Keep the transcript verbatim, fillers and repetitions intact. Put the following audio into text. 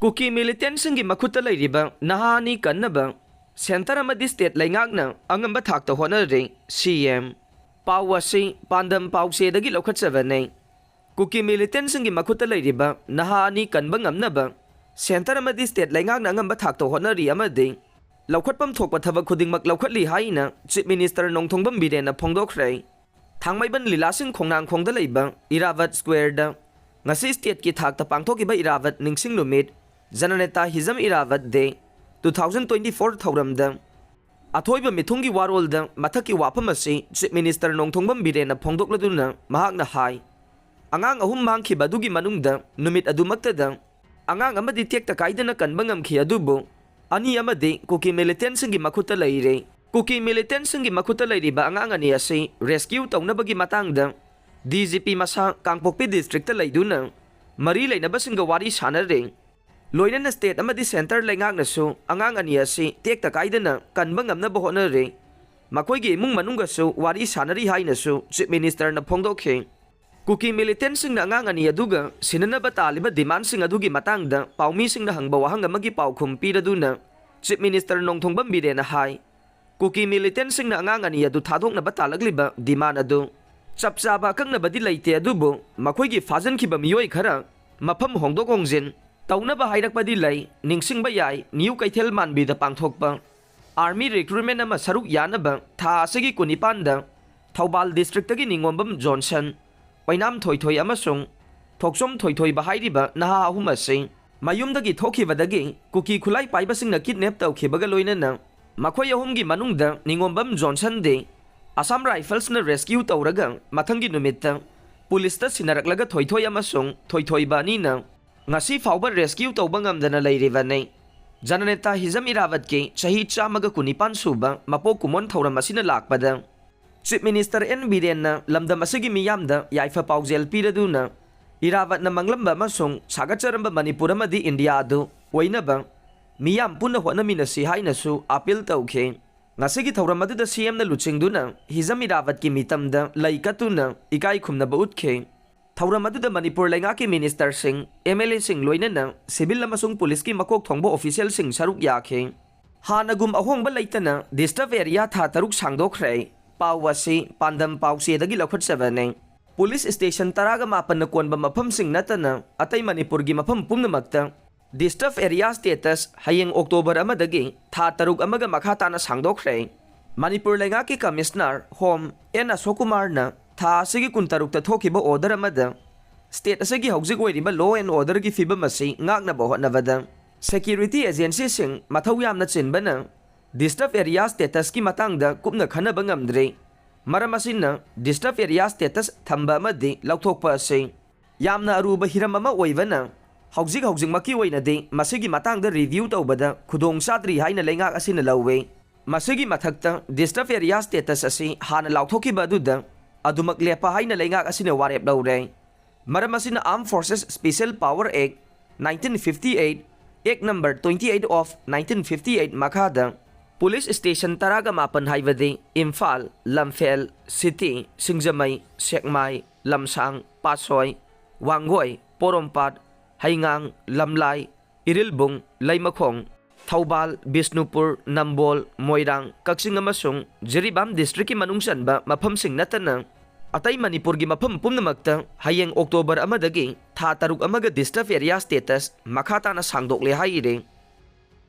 ꯀꯨꯀꯤ ꯃꯤꯂꯤꯇꯦꯟꯁꯤꯡꯒꯤ ꯃꯈꯨꯠꯇ ꯂꯩꯔꯤꯕ ꯅꯍꯥ ꯑꯅꯤ ꯀꯟꯅꯕ ꯁꯦꯟꯇꯔ ꯑꯃꯗꯤ ꯁ꯭ꯇꯦꯠ ꯂꯩꯉꯥꯛꯅ ꯑꯉꯝꯕ ꯊꯥꯛꯇ ꯍꯣꯠꯅꯔꯤ, ꯁꯤ ꯑꯦꯝ꯫ ꯄꯥꯎ ꯑꯁꯤ ꯄꯥꯟꯗꯝ ꯄꯥꯎꯆꯦꯗꯒꯤ ꯂꯧꯈꯠꯆꯕꯅꯤ꯫ ꯀꯨꯀꯤ ꯃꯤꯂꯤꯇꯦꯟꯁꯤꯡꯒꯤ ꯃꯈꯨꯠꯇ ꯂꯩꯔꯤꯕ ꯅꯍꯥ ꯑꯅꯤ ꯀꯟꯕ ꯉꯝꯅꯕ ꯁꯦꯟꯇꯔ ꯑꯃꯗꯤ ꯁ꯭ꯇꯦꯠ ꯂꯩꯉꯥꯛꯅ ꯑꯉꯝꯕ ꯊꯥꯛꯇ ꯍꯣꯠꯅꯔꯤ ꯑꯃꯗꯤ ꯂꯧꯈꯠꯐꯝ ꯊꯣꯛꯄ ꯊꯕꯛ ꯈꯨꯗꯤꯡꯃꯛ ꯂꯧꯈꯠꯂꯤ ꯍꯥꯏꯅ ꯆꯤꯐ ꯃꯤꯅꯤꯁꯇꯔ ꯅꯣꯡꯊꯣꯡꯕꯝ ꯕꯤꯔꯦꯟꯅ ꯐꯣꯡꯗꯣꯛꯈ꯭ꯔꯦ꯫ ꯊꯥꯡꯃꯩꯕꯟ ꯂꯤꯂꯥꯁꯤꯡ ꯈꯣꯡꯅꯥꯡꯈꯣꯡꯗ ꯂꯩꯕ ꯏꯔꯥꯕꯠ ꯁ꯭ꯀ꯭ꯋꯦꯔꯗ ꯉꯁꯤ ꯁ꯭ꯇꯦꯠꯀꯤ ꯊꯥꯛꯇ ꯄꯥꯡꯊꯣꯛꯈꯤꯕ ꯏꯔꯥꯕꯠ ꯅꯤꯡꯁꯤꯡ ꯅꯨꯃꯤꯠ, ꯖꯅꯅꯦꯇꯥ ꯍꯤꯖꯝ ꯏꯔꯥꯕꯠ ꯗꯦ ꯇꯨ ꯊꯥꯎꯖꯟ ꯇ꯭ꯋꯦꯟꯇꯤ ꯐꯣꯔ ꯊꯧꯔꯝꯗ ꯑꯊꯣꯏꯕ ꯃꯤꯊꯨꯡꯒꯤ ꯋꯥꯔꯣꯜꯗ ꯃꯊꯛꯀꯤ ꯋꯥꯐꯝ ꯑꯁꯤ ꯆꯤꯐ ꯃꯤꯅꯤꯁꯇꯔ ꯅꯣꯡꯊꯣꯡꯕꯝ ꯕꯤꯔꯦꯟꯅ ꯐꯣꯡꯗꯣꯛꯂꯗꯨꯅ ꯃꯍꯥꯛꯅ ꯍꯥꯏ, ꯑꯉꯥꯡ ꯑꯍꯨꯝ ꯃꯥꯡꯈꯤꯕ ꯑꯗꯨꯒꯤ ꯃꯅꯨꯡꯗ ꯅꯨꯃꯤꯠ ꯑꯗꯨꯃꯛꯇꯗ ꯑꯉꯥꯡ ꯑꯃꯗꯤ ꯇꯦꯛꯇ ꯀꯥꯏꯗꯅ ꯀꯟꯕ ꯉꯝꯈꯤ, ꯑꯗꯨꯕꯨ ꯑꯅꯤ ꯑꯃꯗꯤ ꯀꯨꯀꯤ ꯃꯤꯂꯤꯇꯦꯟꯁꯤꯡꯒꯤ ꯃꯈꯨꯠꯇ ꯂꯩꯔꯦ꯫ ꯀꯨꯀꯤ ꯃꯤꯂꯤꯇꯦꯟꯁꯤꯡꯒꯤ ꯃꯈꯨꯠꯇ ꯂꯩꯔꯤꯕ ꯑꯉꯥꯡ ꯑꯅꯤ ꯑꯁꯤ ꯔꯦꯁꯀ꯭ꯌꯨ ꯇꯧꯅꯕꯒꯤ ꯃꯇꯥꯡꯗ ꯗꯤ ꯖꯤ ꯄꯤ ꯃꯁꯥ ꯀꯥꯡꯄꯣꯛꯄꯤ ꯗꯤꯁꯇ꯭ꯔꯤꯛꯇ ꯂꯩꯗꯨꯅ ꯃꯔꯤ ꯂꯩꯅꯕꯁꯤꯡꯒ ꯋꯥꯔꯤ ꯁꯥꯟꯅꯔꯦ꯫ ꯂꯣꯏꯅꯅ ꯁ꯭ꯇꯦꯠ ꯑꯃꯗꯤ ꯁꯦꯟꯇꯔ ꯂꯩꯉꯥꯛꯅꯁꯨ ꯑꯉꯥꯡ ꯑꯅꯤ ꯑꯁꯤ ꯇꯦꯛꯇ ꯀꯥꯏꯗꯅ ꯀꯟꯕ ꯉꯝꯅꯕ ꯍꯣꯠꯅꯔꯦ꯫ ꯃꯈꯣꯏꯒꯤ ꯏꯃꯨꯡ ꯃꯅꯨꯡꯒꯁꯨ ꯋꯥꯔꯤ ꯁꯥꯟꯅꯔꯤ ꯍꯥꯏꯅꯁꯨ ꯆꯤꯐ ꯃꯤꯅꯤꯁꯇꯔꯅ ꯐꯣꯡꯗꯣꯛꯈꯤ꯫ ꯀꯨꯀꯤ ꯃꯤꯂꯤꯇꯦꯟꯁꯤꯡꯅ ꯑꯉꯥꯡ ꯑꯅꯤ ꯑꯗꯨꯒ ꯁꯤꯟꯅꯅꯕ ꯇꯥꯜꯂꯤꯕ ꯗꯤꯃꯥꯟꯁꯤꯡ ꯑꯗꯨꯒꯤ ꯃꯇꯥꯡꯗ ꯄꯥꯎꯃꯤꯁꯤꯡꯅ ꯍꯪꯕ ꯋꯥꯍꯪ ꯑꯃꯒꯤ ꯄꯥꯎꯈꯨꯝ ꯄꯤꯔꯗꯨꯅ ꯆꯤꯐ ꯃꯤꯅꯤꯁꯇꯔ ꯅꯣꯡꯊꯣꯡꯕꯝ ꯕꯤꯔꯦꯟꯅ ꯍꯥꯏ, ꯀꯨꯀꯤ ꯃꯤꯂꯤꯇꯦꯟꯁꯤꯡꯅ ꯑꯉꯥꯡ ꯑꯅꯤ ꯑꯗꯨ ꯊꯥꯗꯣꯛꯅꯕ ꯇꯥꯜꯂꯛꯂꯤꯕ ꯗꯤꯃꯥꯟ ꯑꯗꯨ ꯆꯞ ꯆꯥꯕ ꯑꯀꯛꯅꯕꯗꯤ ꯂꯩꯇꯦ, ꯑꯗꯨꯕꯨ ꯃꯈꯣꯏꯒꯤ ꯐꯥꯖꯤꯟꯈꯤꯕ ꯃꯤꯑꯣꯏ ꯈꯔ ꯃꯐꯝ ꯍꯣꯡꯗꯣꯛ ꯍꯣꯡꯖꯤꯟ ꯇꯧꯅꯕ ꯍꯥꯏꯔꯛꯄꯗꯤ ꯂꯩ꯫ ꯅꯤꯡꯁꯤꯡꯕ ꯌꯥꯏ, ꯅ꯭ꯌꯨ ꯀꯩꯊꯦꯜ ꯃꯥꯟꯕꯤꯗ ꯄꯥꯡꯊꯣꯛꯄ ꯑꯥꯔꯃꯤ ꯔꯤꯀ꯭ꯔꯨꯠꯃꯦꯟ ꯑꯃ ꯁꯔꯨꯛ ꯌꯥꯅꯕ ꯊꯥ ꯑꯁꯤꯒꯤ ꯀꯨꯟꯅꯤꯄꯥꯟꯗ ꯊꯧꯕꯥꯜ ꯗꯤꯁꯇ꯭ꯔꯤꯛꯇꯒꯤ ꯅꯤꯉꯣꯝꯕꯝ ꯖꯣꯟꯁꯟ, ꯑꯣꯏꯅꯥꯝ ꯊꯣꯏꯊꯣꯏ ꯑꯃꯁꯨꯡ ꯊꯣꯛꯆꯣꯝ ꯊꯣꯏꯊꯣꯏꯕ ꯍꯥꯏꯔꯤꯕ ꯅꯍꯥ ꯑꯍꯨꯝ ꯑꯁꯤ ꯃꯌꯨꯝꯗꯒꯤ ꯊꯣꯛꯈꯤꯕꯗꯒꯤ ꯀꯨꯀꯤ ꯈꯨꯠꯂꯥꯏ ꯄꯥꯏꯕꯁꯤꯡꯅ ꯀꯤꯗꯅꯦꯞ ꯇꯧꯈꯤꯕꯒ ꯂꯣꯏꯅꯅ ꯃꯈꯣꯏ ꯑꯍꯨꯝꯒꯤ ꯃꯅꯨꯡꯗ ꯅꯤꯉꯣꯝꯕꯝ ꯖꯣꯟꯁꯟꯗꯤ ꯑꯁꯥꯝ ꯔꯥꯏꯐꯜꯁꯅ ꯔꯦꯁꯀ꯭ꯌꯨ ꯇꯧꯔꯒ ꯃꯊꯪꯒꯤ ꯅꯨꯃꯤꯠꯇ ꯄꯨꯂꯤꯁꯇ ꯁꯤꯟꯅꯔꯛꯂꯒ ꯊꯣꯏꯊꯣꯏ ꯑꯃꯁꯨꯡ ꯊꯣꯏꯊꯣꯏꯕ ꯑꯅꯤꯅ ꯉꯁꯤ ꯐꯥꯎꯕ ꯔꯦꯁꯀ꯭ꯌꯨ ꯇꯧꯕ ꯉꯝꯗꯅ ꯂꯩꯔꯤꯕꯅꯤ꯫ ꯖꯅꯅꯦꯇꯥ ꯍꯤꯖꯝ ꯏꯔꯥꯕꯠꯀꯤ ꯆꯍꯤ ꯆꯥꯝꯃꯒ ꯀꯨꯟꯅꯤꯄꯥꯟ ꯁꯨꯕ ꯃꯄꯣꯛ ꯀꯨꯝꯑꯣꯟ ꯊꯧꯔꯝ ꯑꯁꯤꯅ ꯂꯥꯛꯄꯗ ꯆꯤꯐ ꯃꯤꯅꯤꯁꯇꯔ ꯑꯦꯟ ꯕꯤꯔꯦꯟꯅ ꯂꯝꯗꯝ ꯑꯁꯤꯒꯤ ꯃꯤꯌꯥꯝꯗ ꯌꯥꯏꯐ ꯄꯥꯎꯖꯦꯜ ꯄꯤꯔꯗꯨꯅ ꯏꯔꯥꯕꯠꯅ ꯃꯪꯂꯝꯕ ꯑꯃꯁꯨꯡ ꯁꯥꯒꯠꯆꯔꯝꯕ ꯃꯅꯤꯄꯨꯔ ꯑꯃꯗꯤ ꯏꯟꯗꯤꯌꯥ ꯑꯗꯨ ꯑꯣꯏꯅꯕ ꯃꯤꯌꯥꯝ ꯄꯨꯟꯅ ꯍꯣꯠꯅꯃꯤꯟꯅꯁꯤ ꯍꯥꯏꯅꯁꯨ ꯑꯥꯄꯤꯜ ꯇꯧꯈꯤ꯫ ꯉꯁꯤꯒꯤ ꯊꯧꯔꯝ ꯑꯗꯨꯗ ꯁꯤ ꯑꯦꯝꯅ ꯂꯨꯆꯤꯡꯗꯨꯅ ꯍꯤꯖꯝ ꯏꯔꯥꯕꯠꯀꯤ ꯃꯤꯇꯝꯗ ꯂꯩ ꯀꯠꯇꯨꯅ ꯏꯀꯥꯏ ꯈꯨꯝꯅꯕ ꯎꯠꯈꯤ꯫ ꯊꯧꯔꯝ ꯑꯗꯨꯗ ꯃꯅꯤꯄꯨꯔ ꯂꯩꯉꯥꯛꯀꯤ ꯃꯤꯅꯤꯁꯇꯔꯁꯤꯡ, ꯑꯦꯝ ꯑꯦꯜ ꯑꯦꯁꯤꯡ, ꯂꯣꯏꯅꯅ ꯁꯤꯚꯤꯜ ꯑꯃꯁꯨꯡ ꯄꯨꯂꯤꯁꯀꯤ ꯃꯀꯣꯛ ꯊꯣꯡꯕ ꯑꯣꯐꯤꯁꯤꯌꯦꯜꯁꯤꯡ ꯁꯔꯨꯛ ꯌꯥꯈꯤ꯫ ꯍꯥꯟꯅꯒꯨꯝ ꯑꯍꯣꯡꯕ ꯂꯩꯇꯅ ꯗꯤꯁꯇꯔꯕ ꯑꯦꯔꯤꯌꯥ ꯊꯥ ꯇꯔꯨꯛ ꯁꯥꯡꯗꯣꯛꯈ꯭ꯔꯦ꯫ ꯄꯥꯎ ꯑꯁꯤ ꯄꯥꯟꯗꯝ ꯄꯥꯎꯆꯦꯗꯒꯤ ꯂꯧꯈꯠꯆꯕꯅꯤ꯫ ꯄꯨꯂꯤꯁ ꯁ꯭ꯇꯦꯁꯟ ꯇꯔꯥꯒ ꯃꯥꯄꯟꯅ ꯀꯣꯟꯕ ꯃꯐꯝꯁꯤꯡ ꯅꯠꯇꯅ ꯑꯇꯩ ꯃꯅꯤꯄꯨꯔꯒꯤ ꯃꯐꯝ ꯄꯨꯝꯅꯃꯛꯇ ꯗꯤꯁꯇꯔꯕ ꯑꯦꯔꯤꯌꯥ ꯁ꯭ꯇꯦꯇꯁ ꯍꯌꯦꯡ ꯑꯣꯛꯇꯣꯕꯔ ꯑꯃꯗꯒꯤ ꯊꯥ ꯇꯔꯨꯛ ꯑꯃꯒ ꯃꯈꯥ ꯇꯥꯅ ꯁꯥꯡꯗꯣꯛꯈ꯭ꯔꯦ꯫ ꯃꯅꯤꯄꯨꯔ ꯂꯩꯉꯥꯛꯀꯤ ꯀꯃꯤꯁꯅꯔ ꯍꯣꯝ ꯑꯦꯟ ꯑꯁꯣꯛ ꯀꯨꯃꯥꯔꯅ ꯊꯥ ꯑꯁꯤꯒꯤ ꯀꯨꯟꯇꯔꯨꯛꯇ ꯊꯣꯛꯈꯤꯕ ꯑꯣꯔꯗꯔ ꯑꯃꯗ ꯁ꯭ꯇꯦꯠ ꯑꯁꯤꯒꯤ ꯍꯧꯖꯤꯛ ꯑꯣꯏꯔꯤꯕ law and orderꯒꯤ ꯐꯤꯕꯝ ꯑꯁꯤ ꯉꯥꯛꯅꯕ ꯍꯣꯠꯅꯕꯗ ꯁꯦꯀ꯭ꯌꯨꯔꯤꯇꯤ ꯑꯦꯖꯦꯟꯁꯤꯁꯤꯡ ꯃꯊꯧ ꯌꯥꯝꯅ ꯆꯤꯟꯕꯅ ꯗꯤꯁꯇꯔꯕ ꯑꯦꯔꯤꯌꯥ ꯁ꯭ꯇꯦꯇꯁꯀꯤ ꯃꯇꯥꯡꯗ ꯀꯨꯞꯅ ꯈꯟꯅꯕ ꯉꯝꯗ꯭ꯔꯤ꯫ ꯃꯔꯝ ꯑꯁꯤꯅ ꯗꯤꯁꯇꯔꯕ ꯑꯦꯔꯤꯌꯥ ꯁ꯭ꯇꯦꯇꯁ ꯊꯝꯕ ꯑꯃꯗꯤ ꯂꯧꯊꯣꯛꯄ ꯑꯁꯤ ꯌꯥꯝꯅ ꯑꯔꯨꯕ ꯍꯤꯔꯝ ꯑꯃ ꯑꯣꯏꯕꯅ ꯍꯧꯖꯤꯛ ꯍꯧꯖꯤꯛꯃꯛꯀꯤ ꯑꯣꯏꯅꯗꯤ ꯃꯁꯤꯒꯤ ꯃꯇꯥꯡꯗ ꯔꯤꯚ꯭ꯌꯨ ꯇꯧꯕꯗ ꯈꯨꯗꯣꯡ ꯆꯥꯗ꯭ꯔꯤ ꯍꯥꯏꯅ ꯂꯩꯉꯥꯛ ꯑꯁꯤꯅ ꯂꯧꯏ꯫ ꯃꯁꯤꯒꯤ ꯃꯊꯛꯇ ꯗꯤꯁꯇꯔꯕ ꯑꯦꯔꯤꯌꯥ ꯁ꯭ꯇꯦꯇꯁ ꯑꯁꯤ ꯍꯥꯟꯅ ꯂꯥꯎꯊꯣꯛꯈꯤꯕ ꯑꯗꯨꯗ ꯑꯗꯨꯃꯛ ꯂꯦꯞꯄ ꯍꯥꯏꯅ ꯂꯩꯉꯥꯛ ꯑꯁꯤꯅ ꯋꯥꯔꯦꯞ ꯂꯧꯔꯦ꯫ ꯃꯔꯝ ꯑꯁꯤꯅ Armed Forces Special Power Act nineteen fifty eight, Act number twenty eight of nineteen fifty eight ꯃꯈꯥꯗ ꯄꯨꯂꯤꯁ ꯁ꯭ꯇꯦꯁꯟ ꯇꯔꯥꯒ ꯃꯥꯄꯟ ꯍꯥꯏꯕꯗꯤ ꯏꯝꯐꯥꯜ, ꯂꯝꯐꯦꯜ, ꯁꯤꯇꯤ, ꯁꯤꯡꯖꯃꯩ, ꯁꯦꯛꯃꯥꯏ, ꯂꯝꯁꯥꯡ, ꯄꯥꯠꯁꯣꯏ, ꯋꯥꯡꯒꯣꯏ, ꯄꯣꯔꯣꯝꯄꯥꯠ, ꯍꯩꯉꯥꯡ, ꯂꯝꯂꯥꯏ, ꯏꯔꯤꯜꯕꯨꯡ, ꯂꯩꯃꯈꯣꯡ, ꯊꯧꯕꯥꯜ, ꯕꯤꯁꯅꯨꯄꯨꯔ, ꯅꯝꯕꯣꯜ, ꯃꯣꯏꯔꯥꯡ, ꯀꯛꯆꯤꯡ ꯑꯃꯁꯨꯡ ꯖꯤꯔꯤꯕꯥꯝ ꯗꯤꯁꯇ꯭ꯔꯤꯛꯀꯤ ꯃꯅꯨꯡ ꯆꯟꯕ ꯃꯐꯝꯁꯤꯡ ꯅꯠꯇꯅ ꯑꯇꯩ ꯃꯅꯤꯄꯨꯔꯒꯤ ꯃꯐꯝ ꯄꯨꯝꯅꯃꯛꯇ ꯍꯌꯦꯡ ꯑꯣꯛꯇꯣꯕꯔ ꯑꯃꯗꯒꯤ ꯊꯥ ꯇꯔꯨꯛ ꯑꯃꯒ ꯗꯤꯁꯇꯔꯕ ꯑꯦꯔꯤꯌꯥ ꯁ꯭ꯇꯦꯇꯁ ꯃꯈꯥ ꯇꯥꯅ ꯁꯥꯡꯗꯣꯛꯂꯦ ꯍꯥꯏꯔꯤ꯫